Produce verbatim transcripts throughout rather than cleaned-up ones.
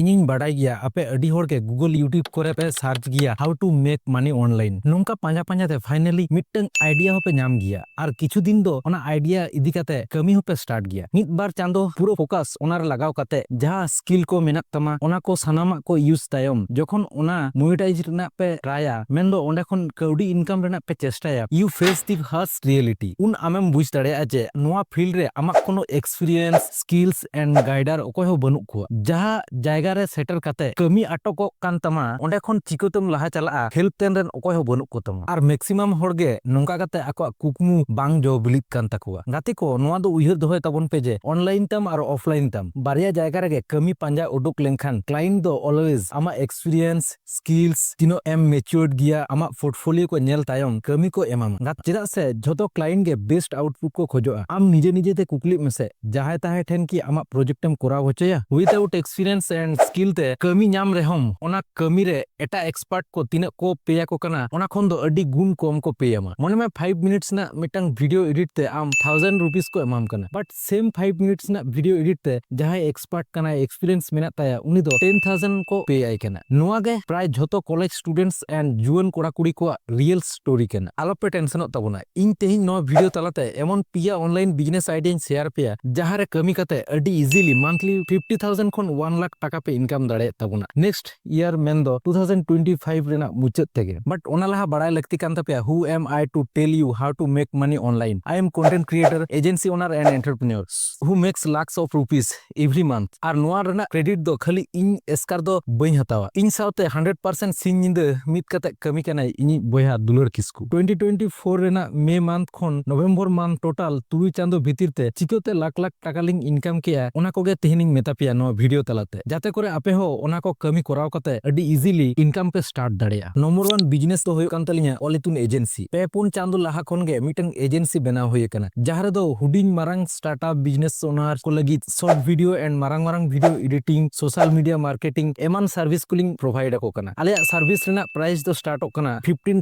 ᱤᱧ ᱵᱟᱰᱟᱭ ᱜᱮᱭᱟ, ᱟᱯᱮ ᱟᱹᱰᱤ ᱦᱚᱲ ᱜᱮ Google, YouTube ᱠᱚᱨᱮ ᱯᱮ search ᱜᱮᱭᱟ how to make money online᱾ ᱱᱚᱝᱠᱟ ᱯᱟᱸᱡᱟ ᱯᱟᱸᱡᱟ ᱛᱮ finally ᱢᱤᱫᱴᱟᱝ idea ᱦᱚᱸᱯᱮ ᱧᱟᱢ ᱜᱮᱭᱟ, ᱟᱨ ᱠᱤᱪᱷᱩ ᱫᱤᱱ ᱫᱚ ᱚᱱᱟ idea ᱤᱫᱤ ᱠᱟᱛᱮ ᱠᱟᱹᱢᱤ ᱦᱚᱸᱯᱮ start ᱜᱮᱭᱟ᱾ ᱢᱤᱫ ᱵᱟᱨ ᱪᱟᱸᱫᱚ ᱯᱩᱨᱟᱹ focus ᱚᱱᱟ ᱨᱮ ᱞᱟᱜᱟᱣ ᱠᱟᱛᱮ ᱡᱟᱦᱟᱸ skill ᱠᱚ ᱢᱮᱱᱟᱜ ᱛᱟᱢᱟ, ᱚᱱᱟ ᱠᱚ ᱥᱟᱱᱟᱢᱟᱜ ᱠᱚ use ᱛᱟᱭᱚᱢ ᱡᱚᱠᱷᱚᱱ ᱚᱱᱟ monetize ᱨᱮᱱᱟᱜ ᱯᱮ ᱴᱨᱟᱭᱟ, ᱢᱮᱱᱫᱚ ᱚᱸᱰᱮ ᱠᱷᱚᱱ ᱠᱟᱹᱣᱰᱤ income ᱨᱮᱱᱟᱜ ᱯᱮ ᱪᱮᱥᱴᱟᱭᱟ, you face the harsh reality᱾ ᱩᱱ ᱟᱢᱮᱢ ᱵᱩᱡᱽ ᱫᱟᱲᱮᱭᱟᱜᱼᱟ ᱡᱮ ᱱᱚᱣᱟ field ᱨᱮ ᱟᱢᱟᱜ ᱠᱳᱱᱳ experience, skills and guider ᱚᱠᱚᱭ ᱦᱚᱸ ᱵᱟᱹᱱᱩᱜ ᱠᱚᱣᱟ᱾ ᱡᱟᱦᱟᱸ ᱡᱟᱭᱜᱟ ᱨᱮ ᱥᱮᱴᱮᱨ ᱠᱟᱛᱮ ᱠᱟᱹᱢᱤ ᱟᱴᱚᱠᱚᱜ ᱠᱟᱱ ᱛᱟᱢᱟ, ᱚᱸᱰᱮ ᱠᱷᱚᱱ ᱪᱤᱠᱟᱹᱛᱮᱢ ᱞᱟᱦᱟ ᱪᱟᱞᱟᱜᱼᱟ, help ᱛᱮᱱ ᱨᱮᱱ ᱚᱠᱚᱭ ᱦᱚᱸ ᱵᱟᱹᱱᱩᱜ ᱠᱚ ᱛᱟᱢᱟ᱾ ᱟᱨ maximum ᱦᱚᱲ ᱜᱮ ᱱᱚᱝᱠᱟ ᱠᱟᱛᱮ ᱟᱠᱚᱣᱟᱜ ᱠᱩᱠᱢᱩ ᱵᱟᱝ ᱡᱚ ᱵᱤᱞᱤᱜ ᱠᱟᱱ ᱛᱟᱠᱚᱣᱟ᱾ ᱜᱟᱛᱮ ᱠᱚ, ᱱᱚᱣᱟ ᱫᱚ ᱩᱭᱦᱟᱹᱨ ᱫᱚᱦᱚᱭ ᱛᱟᱵᱚᱱ ᱯᱮ ᱡᱮ online ᱛᱟᱢ ᱟᱨ offline ᱛᱟᱢ, ᱵᱟᱨᱭᱟ ᱡᱟᱭᱜᱟ ᱨᱮᱜᱮ ᱠᱟᱹᱢᱤ ᱯᱟᱸᱡᱟ ᱩᱰᱩᱠ ᱞᱮᱱᱠᱷᱟᱱ client ᱫᱚ always ᱟᱢᱟᱜ experience, skills, ᱛᱤᱱᱟᱹᱜ ᱮᱢ matured ᱜᱮᱭᱟ, ᱟᱢᱟᱜ portfolio ᱠᱚ ᱧᱮᱞ ᱛᱟᱭᱚᱢ ᱠᱟᱹᱢᱤ ᱠᱚ ᱮᱢᱟᱢᱟ᱾ ᱜᱟᱛ-, ᱪᱮᱫᱟᱜ ᱥᱮ ᱡᱷᱚᱛᱚ client ᱜᱮ best output ᱠᱚ ᱠᱷᱚᱡᱚᱜᱼᱟ᱾ ᱟᱢ ᱱᱤᱡᱮ ᱱᱤᱡᱮ ᱛᱮ ᱠᱩᱠᱞᱤᱜ ᱢᱮᱥᱮ, ᱡᱟᱦᱟᱸᱭ ᱛᱟᱦᱟᱸᱭ ᱴᱷᱮᱱ ᱠᱤ ᱟᱢᱟᱜ project ᱮᱢ ᱠᱚᱨᱟᱣ ᱦᱚᱪᱚᱭᱟ? Without experience and skill ᱛᱮ ᱠᱟᱹᱢᱤ ᱧᱟᱢ ᱨᱮᱦᱚᱸᱢ, ᱚᱱᱟ ᱠᱟᱹᱢᱤ ᱨᱮ ᱮᱴᱟᱜ expert ᱠᱚ ᱛᱤᱱᱟᱹᱜ ᱠᱚ pay ᱟᱠᱚ ᱠᱟᱱᱟ, ᱚᱱᱟ ᱠᱷᱚᱱ ᱫᱚ ᱟᱹᱰᱤ ᱜᱩᱱ ᱠᱚᱢ ᱠᱚ pay ᱟᱢᱟ᱾ ᱢᱚᱱᱮ ᱢᱮ, five minutes ᱨᱮᱱᱟᱜ ᱢᱤᱫᱴᱟᱝ video edit ᱛᱮ ᱟᱢ thousand rupees ᱠᱚ ᱮᱢᱟᱢ ᱠᱟᱱᱟ, but same five minutes ᱨᱮᱱᱟᱜ video edit ᱛᱮ ᱡᱟᱦᱟᱸᱭ expert ᱠᱟᱱᱟᱭ, experience ᱢᱮᱱᱟᱜ ᱛᱟᱭᱟ, ᱩᱱᱤ ᱫᱚ ten thousand ᱠᱚ pay ᱟᱭ ᱠᱟᱱᱟ᱾ ᱱᱚᱣᱟ ᱜᱮ ᱯᱨᱟᱭ ᱡᱷᱚᱛᱚ college students and ᱡᱩᱣᱟᱹᱱ ᱠᱚᱲᱟ ᱠᱩᱲᱤ ᱠᱚᱣᱟᱜ real story ᱠᱟᱱᱟ᱾ ᱟᱞᱚᱯᱮ tensionᱚᱜ ᱛᱟᱵᱚᱱᱟ, ᱤᱧ ᱛᱮᱦᱮᱧ ᱱᱚᱣᱟ video ᱛᱟᱞᱟᱛᱮ ᱮᱢᱚᱱ ᱯᱮᱭᱟ online business idea ᱧ share ᱯᱮᱭᱟ, ᱡᱟᱦᱟᱸ ᱨᱮ ᱠᱟᱹᱢᱤ ᱠᱟᱛᱮ ᱟᱹᱰᱤ easily monthly fifty thousand ᱠᱷᱚᱱ one lakh ᱴᱟᱠᱟ ᱯᱮ income ᱫᱟᱲᱮᱭᱟᱜ ᱛᱟᱵᱚᱱᱟ next year, ᱢᱮᱱᱫᱚ two thousand twenty five ᱨᱮᱱᱟᱜ ᱢᱩᱪᱟᱹᱫ ᱛᱮᱜᱮ᱾ But ᱚᱱᱟ ᱞᱟᱦᱟ ᱵᱟᱲᱟᱭ ᱞᱟᱹᱠᱛᱤ ᱠᱟᱱ ᱛᱟᱯᱮᱭᱟ, who am I to tell you how to make money online? I am content creator, agency owner and entrepreneur who makes lakhs of rupees every month᱾ ᱟᱨ ᱱᱚᱣᱟ ᱨᱮᱱᱟᱜ credit ᱫᱚ ᱠᱷᱟᱹᱞᱤ ᱤᱧ ᱮᱥᱠᱟᱨ ᱫᱚ ᱵᱟᱹᱧ ᱦᱟᱛᱟᱣᱟ, ᱤᱧ ᱥᱟᱶᱛᱮ hundred percent ᱥᱤᱧ ᱧᱤᱫᱟᱹ ᱢᱤᱫ ᱠᱟᱛᱮ ᱠᱟᱹᱢᱤ ᱠᱟᱱᱟᱭ ᱤᱧᱤᱡ ᱵᱚᱭᱦᱟ ᱫᱩᱞᱟᱹᱲ ᱠᱤᱥᱠᱩ᱾ Twenty twenty four ᱨᱮᱱᱟᱜ May month ᱠᱷᱚᱱ November month total ᱛᱩᱨᱩᱭ ᱪᱟᱸᱫᱚ ᱵᱷᱤᱛᱤᱨ ᱛᱮ ᱪᱤᱠᱟᱹᱛᱮ ᱞᱟᱠᱷ ᱞᱟᱠᱷ ᱴᱟᱠᱟ ᱞᱤᱧ income ᱠᱮᱜᱼᱟ, ᱚᱱᱟ ᱠᱚᱜᱮ ᱛᱮᱦᱮᱧ ᱤᱧ ᱢᱮᱛᱟ ᱯᱮᱭᱟ ᱱᱚᱣᱟ video ᱛᱟᱞᱟᱛᱮ, ᱡᱟᱛᱮ ᱠᱚᱨᱮ ᱟᱯᱮ ᱦᱚᱸ ᱚᱱᱟ ᱠᱚ ᱠᱟᱹᱢᱤ ᱠᱚᱨᱟᱣ ᱠᱟᱛᱮ ᱟᱹᱰᱤ easily income ᱯᱮ start ᱫᱟᱲᱮᱭᱟᱜᱼᱟ᱾ Number one business ᱫᱚ ᱦᱩᱭᱩᱜ ᱠᱟᱱ ᱛᱟᱹᱞᱤᱧᱟ ᱚᱞ ᱤᱛᱩᱱ agency᱾ ᱯᱮ ᱯᱩᱱ ᱪᱟᱸᱫᱚ ᱞᱟᱦᱟ ᱠᱷᱚᱱ ᱜᱮ ᱢᱤᱫᱴᱟᱝ agency ᱵᱮᱱᱟᱣ ᱦᱩᱭ ᱟᱠᱟᱱᱟ, ᱡᱟᱦᱟᱸ ᱨᱮᱫᱚ ᱦᱩᱰᱤᱧ ᱢᱟᱨᱟᱝ startup business owner ᱠᱚ ᱞᱟᱹᱜᱤᱫ short video and ᱢᱟᱨᱟᱝ ᱢᱟᱨᱟᱝ video editing, social media marketing ᱮᱢᱟᱱ service ᱠᱚᱞᱤᱧ provide ᱟᱠᱚ ᱠᱟᱱᱟ᱾ ᱟᱞᱮᱭᱟᱜ service ᱨᱮᱱᱟᱜ price ᱫᱚ startᱚᱜ ᱠᱟᱱᱟ fifteen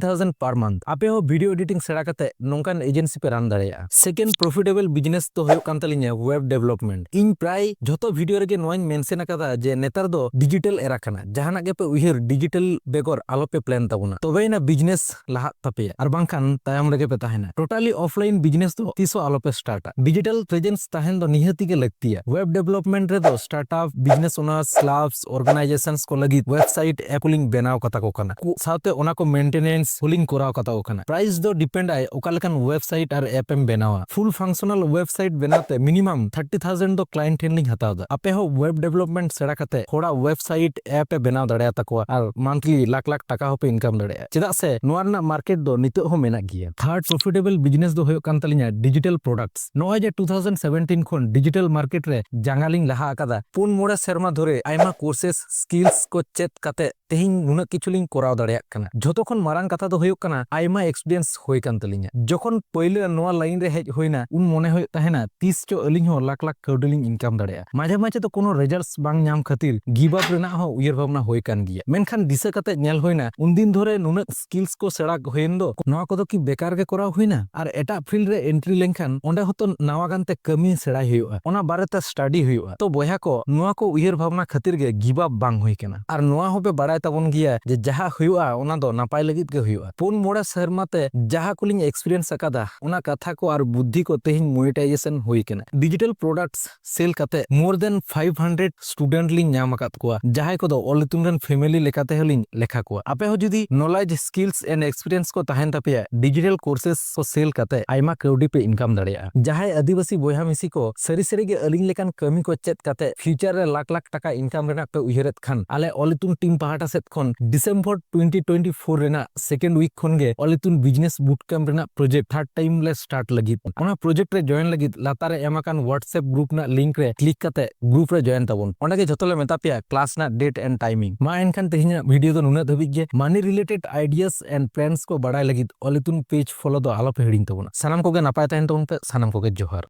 thousand per month᱾ ᱟᱯᱮ ᱦᱚᱸ video editing ᱥᱮᱬᱟ ᱠᱟᱛᱮ ᱱᱚᱝᱠᱟᱱ agency ᱯᱮ run ᱫᱟᱲᱮᱭᱟᱜᱼᱟ᱾ Second profitable business ᱫᱚ ᱦᱩᱭᱩᱜ ᱠᱟᱱ ᱛᱟᱹᱞᱤᱧᱟ web development᱾ ᱤᱧ ᱯᱨᱟᱭ ᱡᱷᱚᱛᱚ video ᱨᱮᱜᱮ ᱱᱚᱣᱟᱧ mention ᱟᱠᱟᱫᱟ ᱡᱮ ᱱᱮᱛᱟᱨ ᱫᱚ ᱰᱤᱡᱤᱴᱟᱞ ᱮᱨᱟ ᱠᱟᱱᱟ᱾ ᱡᱟᱦᱟᱱᱟᱜ ᱜᱮᱯᱮ ᱩᱭᱦᱟᱹᱨ, ᱰᱤᱡᱤᱴᱟᱞ ᱵᱮᱜᱚᱨ ᱟᱞᱚᱯᱮ ᱯᱞᱟᱱ ᱛᱟᱵᱚᱱᱟ, ᱛᱚᱵᱮᱭᱮᱱᱟ ᱵᱤᱡᱽᱱᱮᱥ ᱞᱟᱦᱟᱜ ᱛᱟᱯᱮᱭᱟ, ᱟᱨ ᱵᱟᱝᱠᱷᱟᱱ ᱛᱟᱭᱚᱢ ᱨᱮᱜᱮ ᱯᱮ ᱛᱟᱦᱮᱱᱟ᱾ ᱴᱳᱴᱟᱞᱤ ᱚᱯᱷᱞᱟᱭᱤᱱ ᱵᱤᱡᱽᱱᱮᱥ ᱫᱚ ᱛᱤᱥ ᱦᱚᱸ ᱟᱞᱚᱯᱮ ᱥᱴᱟᱨᱴᱟ᱾ ᱰᱤᱡᱤᱴᱟᱞ ᱯᱨᱮᱡᱮᱱᱥ ᱛᱟᱦᱮᱱ ᱫᱚ ᱱᱤᱦᱟᱹᱛᱤ ᱜᱮ ᱞᱟᱹᱠᱛᱤᱭᱟ᱾ ᱳᱭᱮᱵ ᱰᱮᱵᱷᱞᱚᱯᱢᱮᱱᱴ ᱨᱮᱫᱚ ᱥᱴᱟᱨᱴᱟᱯ, ᱵᱤᱡᱽᱱᱮᱥ ᱳᱱᱟᱨᱥ, ᱠᱞᱟᱵᱥ, ᱚᱨᱜᱟᱱᱟᱭᱡᱮᱥᱚᱱᱥ ᱠᱚ ᱞᱟᱹᱜᱤᱫ ᱣᱮᱵᱥᱟᱭᱤᱴ ᱮᱯ ᱠᱚᱞᱤᱧ ᱵᱮᱱᱟᱣ ᱠᱟᱛᱟ ᱠᱚ ᱠᱟᱱᱟ᱾ ᱠᱩ-, ᱥᱟᱶᱛᱮ ᱚᱱᱟ ᱠᱚ ᱢᱮᱱᱴᱮᱱᱮᱱᱥ ᱦᱚᱸᱞᱤᱧ ᱠᱚᱨᱟᱣ ᱠᱟᱛᱟ ᱠᱚ ᱠᱟᱱᱟ᱾ ᱯᱨᱟᱭᱤᱥ ᱫᱚ ᱰᱤᱯᱮᱱᱰ ᱟᱭ ᱚᱠᱟ ᱞᱮᱠᱟᱱ ᱣᱮᱵᱥᱟᱭᱤᱴ ᱟᱨ ᱮᱯ ᱮᱢ ᱵᱮᱱᱟᱣᱟ᱾ ᱯᱷᱩᱞ ᱯᱷᱟᱝᱥᱚᱱᱟᱞ ᱣᱮᱵᱥᱟᱭᱤᱴ ᱵᱮᱱᱟᱣ ᱛᱮ ᱢᱤᱱᱤᱢᱟᱢ ᱛᱷᱟᱨᱴᱤ ᱛᱷᱟᱣᱡᱮᱱᱰ ᱫᱚ ᱠᱞᱟᱭᱮᱱᱴ ᱴᱷᱮᱱ ᱞᱤᱧ ᱦᱟᱛᱟᱣ ᱮᱫᱟ᱾ ᱟᱯᱮ ᱦᱚᱸ ᱳᱭᱮᱵ ᱰᱮᱵᱷᱞᱚᱯᱢᱮᱱᱴ ᱥᱮᱬᱟ ᱠᱟᱛᱮ ᱦᱚᱲᱟᱜ ᱣᱮᱵᱥᱟᱭᱤᱴ ᱮᱯ ᱮ ᱵᱮᱱᱟᱣ ᱫᱟᱲᱮᱭᱟᱛᱟ ᱠᱚᱣᱟ ᱟᱨ ᱢᱟᱱᱛᱷᱞᱤ ᱞᱟᱠᱷ ᱞᱟᱠᱷ ᱴᱟᱠᱟ ᱦᱚᱸᱯᱮ ᱤᱱᱠᱟᱢ ᱫᱟᱲᱮᱭᱟᱜᱼᱟ, ᱪᱮᱫᱟᱜ ᱥᱮ ᱱᱚᱣᱟ ᱨᱮᱱᱟᱜ ᱢᱟᱨᱠᱮᱴ ᱫᱚ ᱱᱤᱛᱚᱜ ᱦᱚᱸ ᱢᱮᱱᱟᱜ ᱜᱮᱭᱟ᱾ ᱛᱷᱟᱨᱰ ᱯᱨᱚᱯᱷᱤᱴᱮᱵᱚᱞ ᱵᱤᱡᱽᱱᱮᱥ ᱫᱚ ᱦᱩᱭᱩᱜ ᱠᱟᱱ ᱛᱟᱹᱞᱤᱧᱟ ᱰᱤᱡᱤᱴᱟᱞ ᱯᱨᱚᱰᱟᱠᱴᱥ᱾ ᱱᱚᱜᱼᱚᱭ ᱡᱮ ᱴᱩ ᱛᱷᱟᱣᱡᱮᱱᱰ ᱥᱮᱵᱷᱮᱱᱴᱤᱱ ᱠᱷᱚᱱ ᱰᱤᱡᱤᱴᱟᱞ ᱢᱟᱨᱠᱮᱴ ᱨᱮ ᱡᱟᱸᱜᱟ ᱞᱤᱧ ᱞᱟᱦᱟ ᱟᱠᱟᱫᱟ, ᱯᱩᱱ ᱢᱚᱬᱮ ᱥᱮᱨᱢᱟ ᱫᱷᱚᱨᱮ ᱟᱭᱢᱟ ᱠᱳᱨᱥᱮᱥ, ᱥᱠᱤᱞᱥ ᱠᱚ ᱪᱮᱫ ᱠᱟᱛᱮ ᱛᱮᱦᱮᱧ ᱱᱩᱱᱟᱹᱜ ᱠᱤᱪᱷᱩ ᱞᱤᱧ ᱠᱚᱨᱟᱣ ᱫᱟᱲᱮᱭᱟᱜ ᱠᱟᱱᱟ᱾ ᱡᱷᱚᱛᱚ ᱠᱷᱚᱱ ᱢᱟᱨᱟᱝ ᱠᱟᱛᱷᱟ ᱫᱚ ᱦᱩᱭᱩᱜ ᱠᱟᱱᱟ, ᱟᱭᱢᱟ ᱮᱠᱥᱯᱤᱨᱤᱭᱮᱱᱥ ᱦᱩᱭ ᱠᱟᱱ ᱛᱟᱹᱞᱤᱧᱟ᱾ ᱡᱚᱠᱷᱚᱱ ᱯᱳᱭᱞᱳ ᱱᱚᱣᱟ ᱞᱟᱭᱤᱱ ᱨᱮ ᱦᱮᱡ ᱦᱩᱭᱱᱟ, ᱩᱱ ᱢᱚᱱᱮ ᱦᱩᱭᱩᱜ ᱛᱟᱦᱮᱱᱟ, ᱛᱤᱥ ᱪᱚ ᱟᱹᱞᱤᱧ ᱦᱚᱸ ᱞᱟᱠᱷ ᱞᱟᱠᱷ ᱠᱟᱹᱣᱰᱤ ᱞᱤᱧ ᱤᱱᱠᱟᱢ ᱫᱟᱲᱮᱭᱟᱜᱼᱟ᱾ ᱢᱟᱡᱷᱮ ᱢᱟᱡᱷᱮ ᱫᱚ ᱠᱳᱱᱳ ᱨᱮᱡᱟᱞᱴᱥ ᱵᱟᱝ ᱧᱟᱢ ᱠᱷᱟᱹᱛᱤᱨ ᱜᱤᱵᱷ ᱟᱯ ᱨᱮᱱᱟᱜ ᱦᱚᱸ ᱩᱭᱦᱟᱹᱨ ᱵᱷᱟᱵᱽᱱᱟ ᱦᱩᱭ ᱠᱟᱱ ᱜᱮᱭᱟ᱾ ᱢᱮᱱᱠᱷᱟᱱ ᱫᱤᱥᱟᱹ ᱠᱟᱛᱮ ᱧᱮᱞ ᱦᱩᱭᱱᱟ, ᱩᱱᱫᱤᱱ ᱫᱷᱚᱨᱮ ᱱᱩᱱᱟᱹᱜ ᱥᱠᱤᱞᱥ ᱠᱚ ᱥᱮᱬᱟ ᱦᱩᱭᱮᱱ ᱫᱚ, ᱱᱚᱣᱟ ᱠᱚᱫᱚ ᱠᱤ ᱵᱮᱠᱟᱨ ᱜᱮ ᱠᱚᱨᱟᱣ ᱦᱩᱭᱱᱟ? ᱟᱨ ᱮᱴᱟᱜ ᱯᱷᱤᱞᱰ ᱨᱮ ᱮᱱᱴᱨᱤ ᱞᱮᱱᱠᱷᱟᱱ ᱚᱸᱰᱮ ᱦᱚᱸᱛᱚ ᱱᱟᱣᱟ ᱜᱟᱱᱛᱮ ᱠᱟᱹᱢᱤ ᱥᱮᱬᱟᱭ ᱦᱩᱭᱩᱜᱼᱟ, ᱚᱱᱟ ᱵᱟᱨᱮᱛᱮ ᱥᱴᱟᱰᱤ ᱦᱩᱭᱩᱜᱼᱟ᱾ ᱛᱚ ᱵᱚᱭᱦᱟ ᱠᱚ, ᱱᱚᱣᱟ ᱠᱚ ᱩᱭᱦᱟᱹᱨ ᱵᱷᱟᱵᱽᱱᱟ ᱠᱷᱟᱹᱛᱤᱨ ᱜᱮ ᱜᱤᱵᱷ ᱟᱯ ᱵᱟᱝ ᱦᱩᱭ ᱠᱟᱱᱟ᱾ ᱟᱨ ᱱᱚᱣᱟ ᱦᱚᱸᱯᱮ ᱵᱟᱲᱟᱭ ᱛᱟᱵᱚᱱ ᱜᱮᱭᱟ ᱡᱮ ᱡᱟᱦᱟᱸ ᱦᱩᱭᱩᱜᱼᱟ, ᱚᱱᱟ ᱫᱚ ᱱᱟᱯᱟᱭ ᱞᱟᱹᱜᱤᱫ ᱜᱮ ᱦᱩᱭᱩᱜᱼᱟ᱾ ᱯᱩᱱ ᱢᱚᱬᱮ ᱥᱮᱨᱢᱟ ᱛᱮ ᱡᱟᱦᱟᱸ ᱠᱚᱞᱤᱧ ᱮᱠᱥᱯᱤᱨᱤᱭᱮᱱᱥ ᱟᱠᱟᱫᱟ, ᱚᱱᱟ ᱠᱟᱛᱷᱟ ᱠᱚ ᱟᱨ ᱵᱩᱫᱽᱫᱷᱤ ᱠᱚ ᱛᱮᱦᱮᱧ ᱢᱚᱱᱤᱴᱟᱭᱡᱮᱥᱚᱱ ᱦᱩᱭ ᱠᱟᱱᱟ᱾ ᱰᱤᱡᱤᱴᱟᱞ ᱯᱨᱚᱰᱟᱠᱴᱥ ᱥᱮᱞ ᱠᱟᱛᱮ more than five hundred student ᱞᱤᱧ ᱧᱟᱢ ᱟᱠᱟᱫ ᱠᱚᱣᱟ, ᱡᱟᱦᱟᱸᱭ ᱠᱚᱫᱚ ᱚᱞ ᱤᱛᱩᱱ ᱨᱮᱱ ᱯᱷᱮᱢᱮᱞᱤ ᱞᱮᱠᱟᱛᱮ ᱦᱚᱸᱞᱤᱧ ᱞᱮᱠᱷᱟ ᱠᱚᱣᱟ᱾ ᱟᱯᱮ ᱦᱚᱸ ᱡᱩᱫᱤ ᱱᱚᱞᱮᱡᱽ, ᱥᱠᱤᱞᱥ ᱮᱱᱰ ᱮᱠᱥᱯᱤᱨᱤᱭᱮᱱᱥ ᱠᱚ ᱛᱟᱦᱮᱱ ᱛᱟᱯᱮᱭᱟ, ᱰᱤᱡᱤᱴᱟᱞ ᱠᱳᱨᱥᱮᱥ ᱠᱚ ᱥᱮᱞ ᱠᱟᱛᱮ ᱟᱭᱢᱟ ᱠᱟᱹᱣᱰᱤ ᱯᱮ ᱤᱱᱠᱟᱢ ᱫᱟᱲᱮᱭᱟᱜᱼᱟ᱾ ᱡᱟᱦᱟᱸᱭ ᱟᱹᱫᱤᱵᱟᱹᱥᱤ ᱵᱚᱭᱦᱟ ᱢᱤᱥᱤ ᱠᱚ ᱥᱟᱹᱨᱤ ᱥᱟᱹᱨᱤ ᱜᱮ ᱟᱹᱞᱤᱧ ᱞᱮᱠᱟᱱ ᱠᱟᱹᱢᱤ ᱠᱚ ᱪᱮᱫ ᱠᱟᱛᱮ ᱯᱷᱤᱭᱩᱪᱟᱨ ᱨᱮ ᱞᱟᱠᱷ ᱞᱟᱠᱷ ᱴᱟᱠᱟ ᱤᱱᱠᱟᱢ ᱨᱮᱱᱟᱜ ᱯᱮ ᱩᱭᱦᱟᱹᱨᱮᱫ ᱠᱷᱟᱱ, ᱟᱞᱮ ᱚᱞ ᱤᱛᱩᱱ ᱴᱤᱢ ᱯᱟᱦᱴᱟ ᱥᱮᱫ ᱠᱷᱚᱱ ᱰᱤᱥᱮᱢᱵᱚᱨ ᱴᱩᱭᱮᱱᱴᱤ ᱴᱩᱭᱮᱱᱴᱤ ᱯᱷᱳᱨ ᱨᱮᱱᱟᱜ ᱥᱮᱠᱮᱱᱰ ᱣᱤᱠ ᱠᱷᱚᱱ ᱜᱮ ᱚᱞ ᱤᱛᱩᱱ ᱵᱤᱡᱽᱱᱮᱥ ᱵᱩᱴ ᱠᱮᱢᱯ ᱨᱮᱱᱟᱜ ᱯᱨᱚᱡᱮᱠᱴ ᱛᱷᱟᱨᱰ ᱴᱟᱭᱤᱢ ᱞᱮ ᱥᱴᱟᱨᱴ ᱞᱟᱹᱜᱤᱫ᱾ ᱚᱱᱟ ᱯᱨᱚᱡᱮᱠᱴ ᱨᱮ ᱡᱚᱭᱮᱱ ᱞᱟᱹᱜᱤᱫ ᱞᱟᱛᱟᱨ ᱨᱮ ᱮᱢ ᱟᱠᱟᱱ ᱣᱟᱴᱥᱮᱯ ᱜᱨᱩᱯ ᱨᱮᱱᱟᱜ ᱞᱤᱝᱠ ᱨᱮ ᱠᱞᱤᱠ ᱠᱟᱛᱮ ᱜᱨᱩᱯ ᱨᱮ ᱡᱚᱭᱮᱱ ᱛᱟᱵᱚᱱ᱾ ᱚᱸᱰᱮ ᱜᱮ ᱡᱷᱚᱛᱚ ᱞᱮ ᱢᱮᱛᱟ ᱯᱮᱭᱟ ᱠᱞᱟᱥ ᱨᱮᱱᱟᱜ ᱰᱮᱴ ᱮᱱᱰ ᱴᱟᱭᱢᱤᱝ᱾ ᱢᱟ ᱮᱱᱠᱷᱟᱱ ᱛᱮᱦᱮᱧᱟᱜ ᱵᱷᱤᱰᱤᱭᱳ ᱫᱚ ᱱᱩᱱᱟᱹᱜ ᱫᱷᱟᱹᱵᱤᱡ ᱜᱮ᱾ ᱢᱟᱱᱤ ᱨᱤᱞᱮᱴᱮᱰ ᱟᱭᱰᱤᱭᱟᱥ ᱮᱱᱰ ᱯᱞᱟᱱᱥ ᱠᱚ ᱵᱟᱲᱟᱭ ᱞᱟᱹᱜᱤᱫ ᱚᱞ ᱤᱛᱩᱱ ᱯᱮᱡᱽ ᱯᱷᱚᱞᱳ ᱫᱚ ᱟᱞᱚ ᱯᱮ ᱦᱤᱲᱤᱧ ᱛᱟᱵᱚᱱᱟ᱾ ᱥᱟᱱᱟᱢ ᱠᱚᱜᱮ ᱱᱟᱯᱟᱭ ᱛᱟᱦᱮᱱ ᱛᱟᱵᱚᱱ ᱯᱮ᱾ ᱥᱟᱱᱟᱢ ᱠᱚᱜᱮ ᱡᱚᱦᱟᱨ᱾